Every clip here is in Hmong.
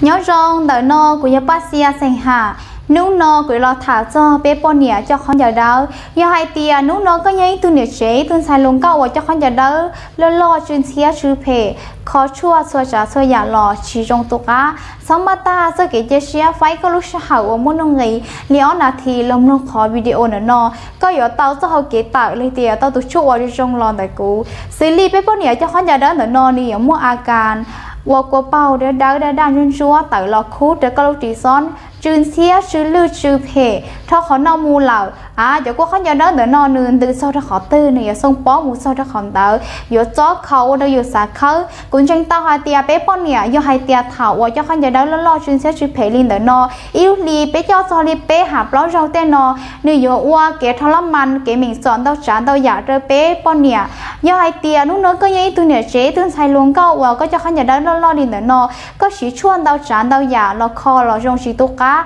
Nyob zoo, ntawm no kuv yog Paj Xia Xeem Ham. Hnub no kuv los tham txog peb poj niam coj khaub ncaws dawb. Yog hais tias hnub no koj yog ib tug niam tsev, ib tug ntxhais hluas nkauj uas coj khaub ncaws dawb loj loj tsw ntxhiab tsw phem, kho tshuaj txhua tsav txhua yam los tsis zoo tu qab, txhob maj tag txoj kev cia siab, faib koj lub sij hawm uas muaj nuj nqis li ob nas this los mloog qhov video ntawm no. Koj yuav tau txoj hau kev tawm los tias tau tus tshuaj uas zoo zoo los ntawm kuv. Xws li peb poj niam coj khaub ncaws dawb ntawm no nws yuav muaj a kas ua kua paug dawb dawb daj daj ntsuab ntsuab tawm los khub rau koj lub ris xob, tsw ntxhiab tsw lwj tsw phem rho qhov no mus lawm. A, cov kua khaub ncaws dawb ntawm no nws ntws txog rau qhov twg nws yuav xoo pob mus txog rau qhov ntawd, yuav txob khaus ua rau yus xav khawb. Kuv ntseeg tau hais tias peb poj niam yog hais tias thaum uas coj khaub ncaws dawb loj loj tsw ntxhiab tsw phem li ntawm no, ib lub hli peb coj txog li peb ham plaub zaug tej no, nws yuav ua kev rho lab mas kev meem txom ntau tsav ntau yam rau peb poj niam. Yog hais tias hnub no koj yog ib tug niam tsev, ib tug ntxhais hluas nkauj uas koj coj khaub ncaws dawb loj loj li ntawm no, koj siv tshuaj ntau tsav ntau yam los kho los zoo tsis tu qab,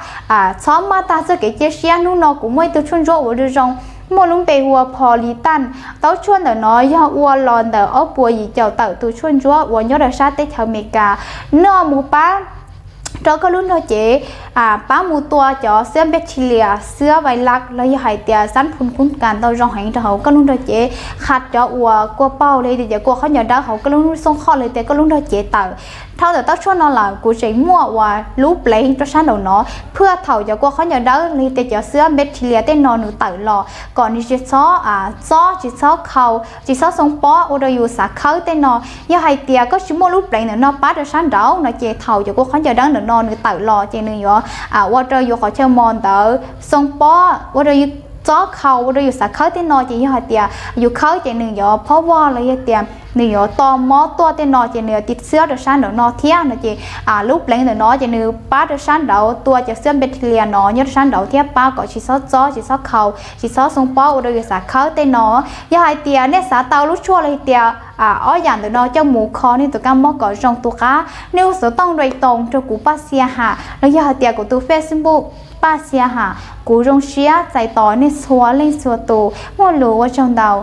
txhob maj tag txoj kev cia siab. Hnub no kuv muaj ib tug tshuaj ntsuab uas zoo zoo, muaj lub npe hu ua Politan. Tau tshuaj ntawm no yog ua los ntawm ob puas yim caum tawm tus tshuaj ntsuab uas nyob rau sab teb chaws Amelikas. Noj mus pab rau koj lub nrog cev, pab mus tua cov xwb bacteria, xwb virus los yog hais tias xab phum kub kas ntau zoo heev rau hauv koj lub nrog cev, qha cov uas kua paug los tias cov kua khaub ncaws dawb hauv koj lub xoo khoj los tias koj lub nrog cev tawm. Dhau ntawm tau tshuaj no lawm kuv tseem muaj uas lub pleev rau sab nraum no, phwj thaum cov kua khaub ncaws dawb los tias cov xwb bacteria tej no nws tawm los kom nws tsis txhob txob, tsis txhob khaus, tsis txhob xoo pob ua rau yus xav khawb tej no. Yog hais tias koj tsis muaj lub pleev ntawm no pab rau sab nraud no ces thaum cov kua khaub ncaws dawb ntawm no nws tawm los ces nws yuav ua rau yus qhov chaw mos ntawd xoo pob, ua rau yus txob khaus, ua rau yus xav khawb tej no ces yog hais tias yus khawb ces nws yuav phob vog los yog tias nws yuav to mob tuaj tej no ces nws yuav tiv xwb rau sab nraum no thiab no ces lub pleev ntawm no ces nws pab rau sab nraud tua cov xwb bacteria no nyob rau sab nraud thiab pab kom tsis txhob txob, tsis txhob khaus, tsis txhob xoo pob ua rau yus xav khawb tej no. Yog hais tias nej xav tau lub tshuaj los tias ob yam ntawm no coj mus kho nej tus kab mob kom zoo tu qab, nej hu xov tooj nrau toos rau kuv Paj Xia Ham los yog hais tias kuv tus Facebook Paj Xia Ham. Kuv zoo siab txais tos nej txhua leej txhua tus. Muaj lus ua tsaug ntau.